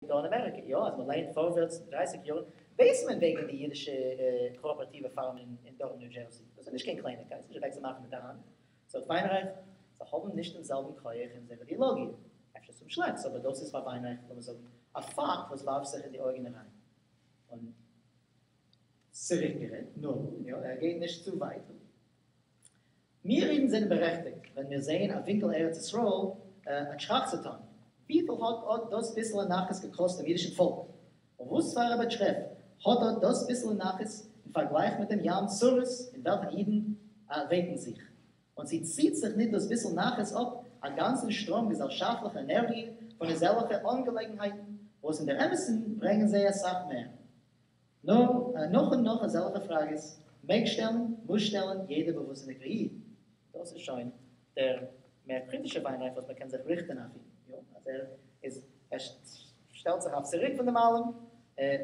דא אין אמעריקע, יא, אז מען לייענט פארווערטס אין דרייסיג יארן, ווייסט מען וועגן די אידישע קאאפעראטיווע פארמען אין דרום ניו דזשערסי, דאס איז נישט קיין קלייניקייט, ס'איז נישט אוועקצומאכן מיט די האנט, זאגט וויינרייך, זיי האבן נישט דעם זעלבן כח אין זייער אידעלאגיע, אפשר צום שלעכטס, אבער דאס איז פאר וויינרייך, לאמיר זאגן, א פאקט וואס ווארפט זיך אין די אויגן אריין. און צוריקגערעדט, נו, יא, ער גייט נישט צו ווייט. מיר אידן זענען בארעכטיגט ווען מיר זעען א ווינקל ארץ ישראל א טראכט צו טאן, וויפיל האט אט דאס ביסעלע נחת געקאסט דעם אידישן פאלק? און וואס פאר א באטרעף האט אט דאס ביסעלע נחת אין פארגלייך מיט דעם ים צרות אין וועלכן אידן ווייקן זיך? און צי ציט זיך ניט דאס ביסל נחת אפ א גאנצן שטראם געזעלשאפטליכע ענערגיע פון אזעלכע אנגעלעגנהייטן וואס אין דער אמת'ן ברענגען זיי אסאך מער? נאר נאך און נאך אזעלכע פראגעס מעג שטעלן, מוז שטעלן, יעדער באוואוסטזיניגער איד. דאס איז שוין דער מער קריטישער וויינרייך וואס מען קען זיך ריכטען אויף אים, יא, אז ער איז, ער שטעלט זיך אויף צוריק פון דעם אלעם,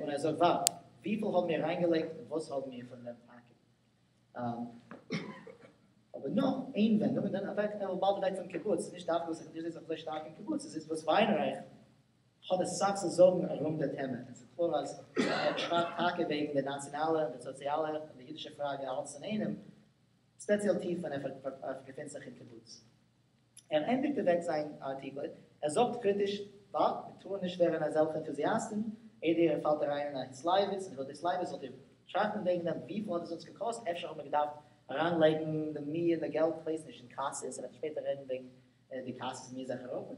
און ער זאגט ווארט, וויפיל האבן מיר אריינגעלייגט און וואס האבן מיר פון דעם טאקע? אבער נאך איין ווענדונג און דאן אוועק, ער וויל באלד אוועק פון קיבוץ, ס'איז נישט דווקא וואס איך זיך אזוי שטארק אין קיבוץ, עס איז וואס וויינרייך האט אסאך צו זאגן ארום דער טעמע, און ס'איז קלאר אז ער טראכט טאקע וועגן די נאציאנאלע און די סאציאלע און די אידישע פראגע אלץ אינאיינעם, ספעציעל טיף ווען ער געפינט זיך אין קיבוץ. ער ענדיגט אוועק זיין ארטיקל, ער זאגט קריטיש, ווארט, מיר טארן נישט ווערן אזעלכע ענטוזיאסטן, איידער איר פאלט אריין אין א התלהבות און התלהבות זאלט איר טראכטן וועגן דעם, וויפיל האט עס אונז געקאסט, אפשר האט מען געדארפט אריינלייגן די מי און די געלט, כ'ווייס נישט, אין קאסעס, ער וועט שפעטער רעדן וועגן די קאסעס אין מזרח אייראפע.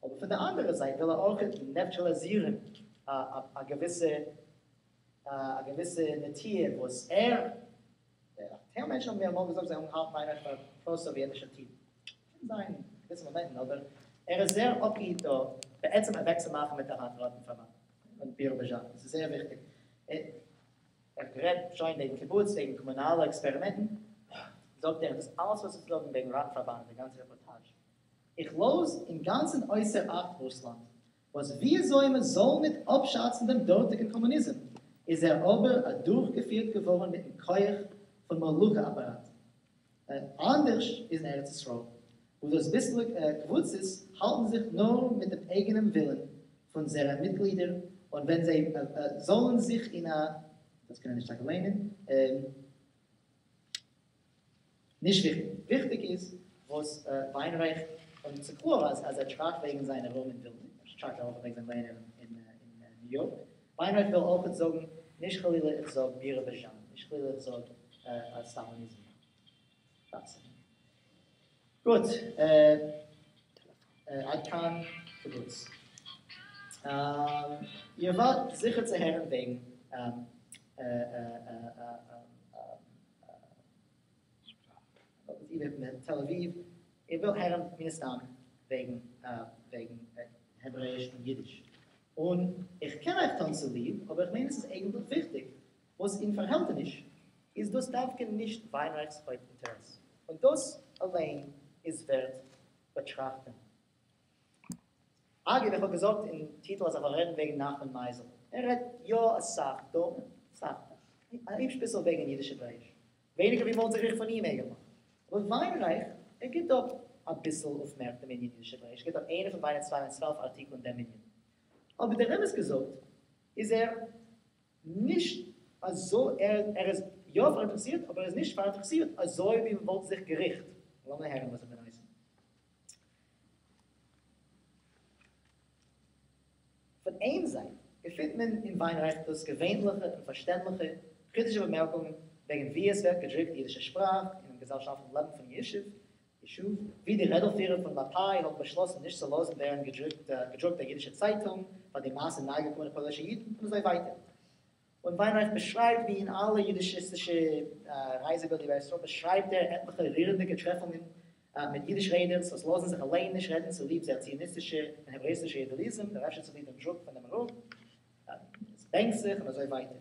אבער פון די אנדערע זייט וויל ער אויך נעטראליזירן א געוויסע א געוויסע נטיה וואס ער, טייל מענטשן האבן מיר אמאל געזאגט זיי האבן געהאלטן וויינרייך פאר א פרא-סאוויעטישער טיפ, קען זיין אין געוויסע מאמענטן, אבער ער איז זייער אפגעהיט דא בעצם אוועקצומאכן מיט די האנט ראטנפארבאנד און ביראביזשאן, דאס איז זייער וויכטיג. ער האט גערעדט שוין וועגן קיבוץ, וועגן קאמונאלע עקספערימענטן, זאגט ער, דאס אלעס וואס איז זאגן וועגן ראטנפארבאנד און די גאנצע רעפארטאזש, איך לאז אינגאנצן אויסער אכט רוסלאנד, וואס וויאזוי מען זאל ניט אפשאצן דעם דארטיגן קאמוניזם, איז ער אבער אדורכגעפירט געווארן מיטן כח פון מלוכה-אפאראט. אנדערש איז אין ארץ ישראל, וואו דאס ביסל קבוצות האלטן זיך נאר מיט דעם אייגענעם ווילן פון זייערע מיטגלידער, און ווען זיי זאלן זיך אין א, דאס קען ער נישט טאקע ליינען. נישט וויכטיג. וויכטיג איז וואס וויינרייך, און ס'איז קלאר אז אז ער טראכט וועגן זיין ארום אין ווילנע, אפשר טראכט ער אויך וועגן זיין לערנען אין ניו יארק. וויינרייך וויל אויכעט זאגן, נישט חלילה איך זאג ביראביזשאן, נישט חלילה איך זאג סטאליניזם. גוט, עד כאן קיבוץ. איר ווארט זיכער צו הערן וועגן תל אביב, איר ווילט הערן מן הסתם וועגן וועגן העברעאיש און אידיש, און איך קען אייך טון צוליב, אבער איך מיין עס איז אייגנטליך וויכטיג, וואס אין פארהעלטעניש איז דאס דווקא נישט וויינרייך'ס הויפט אינטערעס, און דאס אליין איז ווערט באטראכטן. אגב, איך האב געזאגט אין טיטל אז איך וועל רעדן וועגן נחמן מייזל. ער רעדט יא אסאך דא, אסאך, א היפש ביסל וועגן אידיש העברעאיש. ווייניגער ווי מ'וואלט זיך געריכט פון אים אייגנטליך. אבער וויינרייך, ער גיבט אפ אביסל אויפמערק דעם ענין אידיש העברעאיש, גיבט אפ איינע פון זיינע 212 ארטיקלען דעם ענין. אבער דער אמת געזאגט איז ער נישט אזוי, ער ער איז יא פאראינטערעסירט אבער ער איז נישט פאראינטערעסירט אזוי ווי מ'וואלט זיך געריכט. לאמיר הערן וואס איך בין אויסן. פון איין זייט געפינט מען אין וויינרייך דאס געווענליכע און פארשטענדליכע קריטישע באמערקונגען וועגן ווי עס ווערט געדריקט די אידישע שפראך אינעם געזעלשאפטליכן לעבן פון ישוב, ישוב, ווי די רעדלפירער פון מפאי האבן באשלאסן נישט צו לאזן ווערן געדרוקט א אידישע צייטונג פאר די מאסן ניי-געקומענע פוילישע אידן און אזוי ווייטער. און וויינרייך באשרייבט ווי אין אלע אידישיסטישע רייזע בילדער איבער ישראל באשרייבט ער עטליכע רירנדיגע טרעפונגען מיט אידיש רעדערס וואס לאזן זיך אליין נישט רעדן צוליב זייער ציוניסטישע און העברעאיסטישע אידעאליזם נאר אפשר צוליב דעם דרוק פון דעם ארום, עס בענקט זיך און אזוי ווייטער.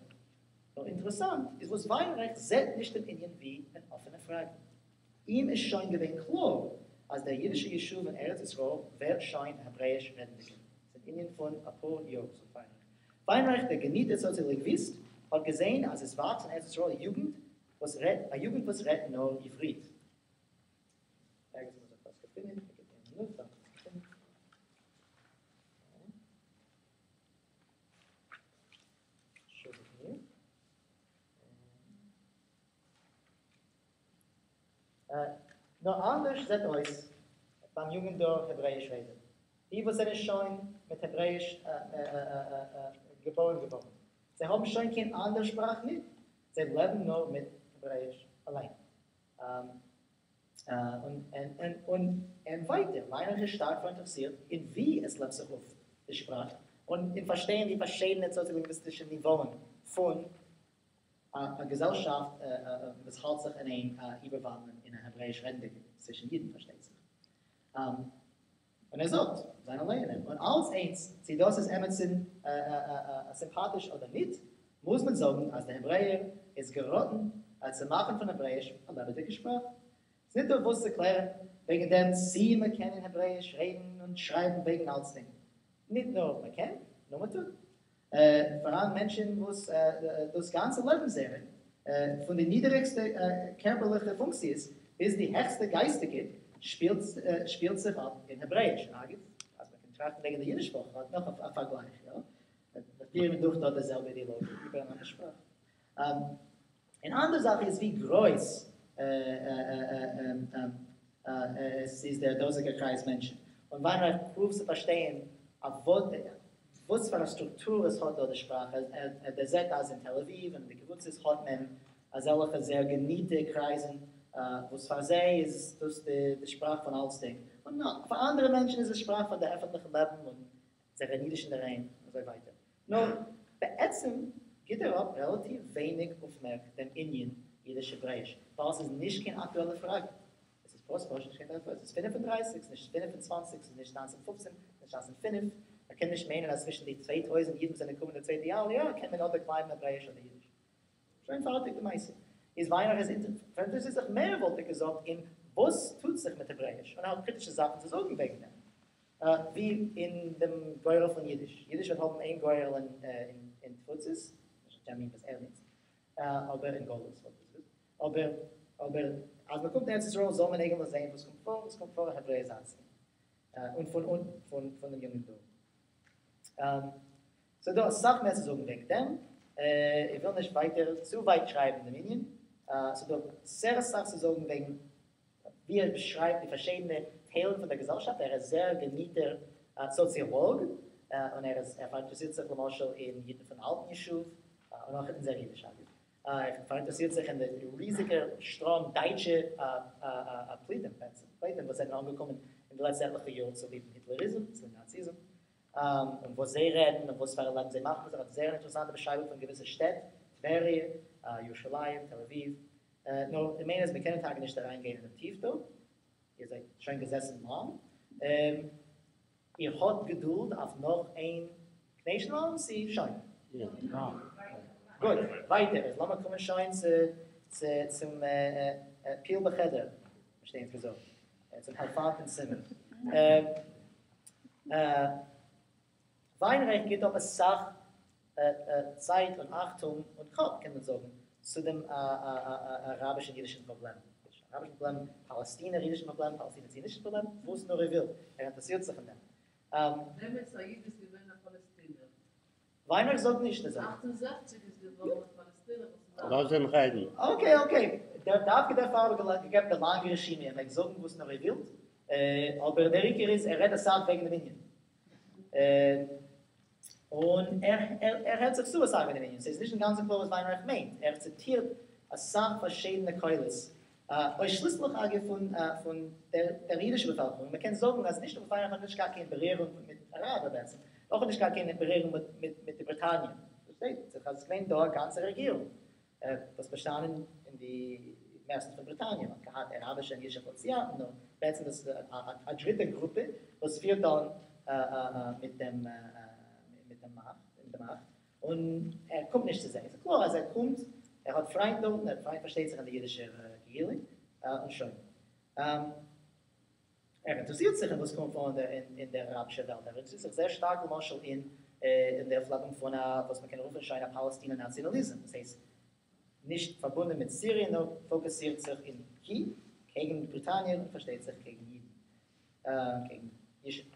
נאר אינטערעסאנט איז וואס וויינרייך זעט נישט דעם ענין ווי אן אפענע פראגע. אים איז שוין געווען קלאר אז דער אידישער ישוב אין ארץ ישראל ווערט שוין העברעאיש רעדנדיגער. ס'איז אן ענין פון אפאר יאר, זאגט וויינרייך. וויינרייך דער געניטער סאציאלינגוויסט האט געזען אז עס וואקסט אין ארץ ישראל א יוגנט וואס רעדט א יוגנט וואס רעדט נאר עברית. ערגעץ מוז איך דאס געפינען, גיב מיר א מינוט, דארף איך עס געפינען. נאר אנדערש זעט אויס ביים יונגן דור העברעאיש רעדער, די וואס זענען שוין מיט העברעאיש געבוירן געווארן, זיי האבן שוין קיין אנדער שפראך ניט, זיי לעבן נאר מיט העברעאיש אליין. און ווייטער, וויינרייך איז שטארק פאראינטערעסירט אין ווי עס לעבט זיך אויף די שפראך, און אין פארשטיין די פארשידענע סאציאלינגוויסטישע ניוואען פון א געזעלשאפט וואס האלט זיך אין איין איבערוואנדלען אין א העברעאיש רעדנדיגע, צווישן אידן פארשטייט זיך. און ער זאגט זיינע לייענער, און אלץ איינס צי דאס איז עמעצן סימפאטיש אדער ניט, מוז מען זאגן אז די העברעער איז געראטן צו מאכן פון העברעאיש א לעבעדיקע שפראך. ס'איז ניטא וואס צו קלערן וועגן דעם צי מען קען אין העברעאיש רעדן און שרייבן וועגן אלצדינג. ניט נאר מען קען, נאר מען טוט. פאראן מענטשן וואס דאס גאנצע לעבן זייערע, פון די נידעריגסטע קערפערליכע פונקציעס ביז די העכסטע גייסטיגע, שפילט זיך אפ אין העברעאיש. אגב, אז מען קען טראכטן וועגן די אידיש שפראך האט נאך א פארגלייך, יא? מיר פירן דורך דארט די זעלבע אידעלאגיע איבער אן אנדער שפראך. אן אנדער זאך איז ווי גרויס עס איז דער דאזיגער קרייז מענטשן, און וויינרייך פרואווט צו פארשטיין וואס פאר א סטרוקטור עס האט דא די שפראך, ער דערזעט אז אין תל אביב און אין די קיבוצים האט מען אזעלכע זייער געניטע קרייזן וואס פאר זיי איז דאס די שפראך פון אלצדינג, און פאר אנדערע מענטשן איז עס שפראך פון דער עפנטליכן לעבן און זיי רעדן אידיש אינדערהיים און אזוי ווייטער. נאר בעצם גיט ער אפ רעלאטיוו ווייניג אויפמערק דעם ענין אידיש-העברעאיש, ווייל עס איז נישט קיין אקטועלע פראגע. עס איז פשוט פשוט נישט קיין אקטועלע פראגע. עס איז 35, עס איז נישט 25, עס איז נישט 1915, עס איז נישט 1905. מען קען נישט מיינען אז צווישן די 2000 אידן וואס זענען געקומען אין די צווייטע עליה קען מען אדער קלייבן העברעאיש אדער אידיש. שוין פארטיג די מעשה. איז וויינרייך איז אינטערעסירט זיך מער וואלט איך געזאגט אין וואס טוט זיך מיט העברעאיש און ער האט קריטישע זאכן צו זאגן וועגן דעם. ווי אין דעם גורל פון אידיש. אידיש וועט האבן איין גורל אין תפוצות, נישט א טערמין וואס ער נוצט, אבער אין גלות וואלט איך געזאגט. אבער אבער אז מען קומט אין ארץ ישראל זאל מען אייגנטליך זען וואס קומט פאר, עס קומט פאר א העברעאיזאציע. און פון פון פון דעם יונגן דור. ס'איז דא אסאך מער צו זאגן וועגן דעם, איך וויל נישט ווייטער צו ווייט טרייבן דעם ענין, ס'איז דא זייער אסאך צו זאגן וועגן ווי ער באשרייבט די פארשידענע טיילן פון דער געזעלשאפט, ער איז זייער געניטער סאציאלאג, און ער איז ער פאראינטערעסירט זיך למשל אין אידן פון אלטן ישוב, און אויך אין זייער אידיש אגב, ער פאראינטערעסירט זיך אין די ריזיגע שטראם דייטשע פליטים בעצם, פליטים וואס זענען אנגעקומען אין די לעצטע עטליכע יאר צוליב היטלעריזם, צוליב נאציזם, און וואס זיי רעדן און וואס פאר א לעבן זיי מאכן, ער האט זייער אינטערעסאנטע באשרייבונג פון געוויסע שטעט, טבריה, ירושלים, תל אביב, נאר איך מיין אז מיר קענען טאקע נישט אריין גיין אין דעם טיף דא, איר זייט שוין געזעסן לאנג, איר האט געדולד אויף נאך איין קנייטשנוואלן צו שוין? גוט, ווייטער, איז לאמיר קומען שוין צו צום פיל בחדר, מישטיינס געזאגט, צום העלפאנד אין צימער. וויינרייך גיט אפ אסאך צייט און אכטונג און קאפ קען מען זאגן צו דעם אראבישן אידישן פראבלעם, אראבישן פראבלעם, פאלעסטינער אידישן פראבלעם, פאלעסטינער ציוניסטישן פראבלעם, וואס נאר איר ווילט, ער אינטערעסירט זיך אין דעם. באמת א איד איז געווען א פאלעסטינער. וויינרייך זאגט נישט אזוי. 68 איז געווארן א פאלעסטינער וואס איז לאז אים רעדן. אקעי אקעי, דווקא דערפאר האב איך געגעבן די לאנגע רשימה, איר מעגט זאגן וואס נאר איר ווילט, אבער דער עיקר איז ער רעדט אסאך וועגן דעם ענין. און ער הערט זיך צו אסאך וועגן דעם ענין, ס'איז נישט אינגאנצן קלאר וואס וויינרייך מיינט, ער ציטירט אסאך פארשידענע קולות, אויסשליסליך אגב פון דער אידישער באפעלקערונג, מען קען זאגן אז נישט נאר וויינרייך האט נישט געהאט קיין בארירונג מיט אראבער בעצם, אויך נישט געהאט קיין בארירונג מיט די בריטאניע, פארשטייט זיך אז עס איז געווען דא א גאנצע רעגירונג וואס באשטאנען אין די מערסטנס פון בריטאניע, מען האט געהאט אראבישע און אידישע פאליציאנטן, נאר בעצם דאס איז א דריטע גרופע וואס פירט אן מיט דעם מיט דעם מאכט, און ער קומט נישט צו זיי, עס איז קלאר אז ער קומט, ער האט פריינט דארטן, ער האט פריינט פארשטייט זיך אין די אידישע קהילה, און שוין. ער אינטערעסירט זיך אין וואס קומט פאר אין דער אראבישער וועלט, ער אינטערעסירט זיך זייער שטארק למשל אין דער אויפלעבונג פון א וואס מען קען רופן שוין א פאלעסטינער נאציאנאליזם, דאס הייסט נישט פארבונדען מיט סיריע נאר פאקוסירט זיך אין קי, קעגן בריטאניע און פארשטייט זיך קעגן אידן, קעגן ישוב.